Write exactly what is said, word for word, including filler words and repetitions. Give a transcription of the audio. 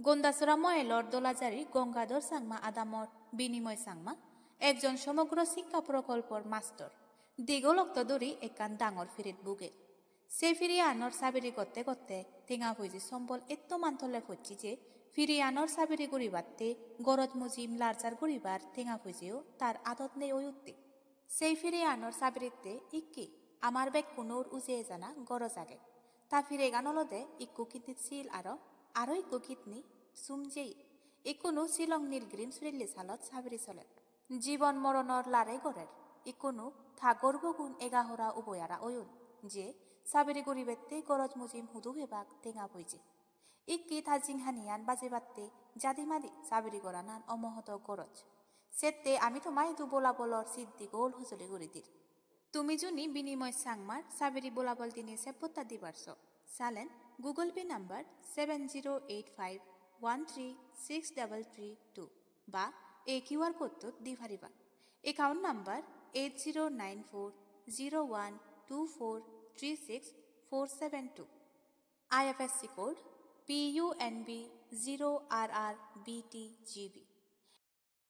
Gondasora moelor Dolajari Gongadhor Changma adamor Binimoy Changma, ekjon somogro sikka prokolpor mastor. Digol okto duri ekkan dangor pirit bugel. Se piriyanor sabiri gotte gotte tenga poije sombol ettoman tole pocche je piriyanor sabiri guribatte goroj mujim larjar guribar tenga poijeo tar adot nei oi utte. Sei piriyanor sabiritte ikki amar bekkunor ujei jana goroj age. Ta piregan olode ikku kidnit sil aro, aro ikku kidni sum jeye. Ikkunu Shillong Nilgirim Surilli salot sabiri soler. Jibon moronor lare gorer. Ikkunu ta gorbogun egahora uboyara oyon je sabiri guribette goroj mujim hudu pebak tenga poije. Ikki ta jinghaniyan bajebatte jadi madi sabiri goranan omohodo goroj. Sette ami toma idu bolabolor sit digol hojoli guri dir. Tumi juni Binimoy Changmar sabiri bolabol dine seppotta dibar so, salen Google Pay number seven zero eight five one three six double three two ba ei Q R code-ot di pariba. Account number eight zero nine four zero one two four three six four seven two. I F S C code P U N B zero R R B T G B.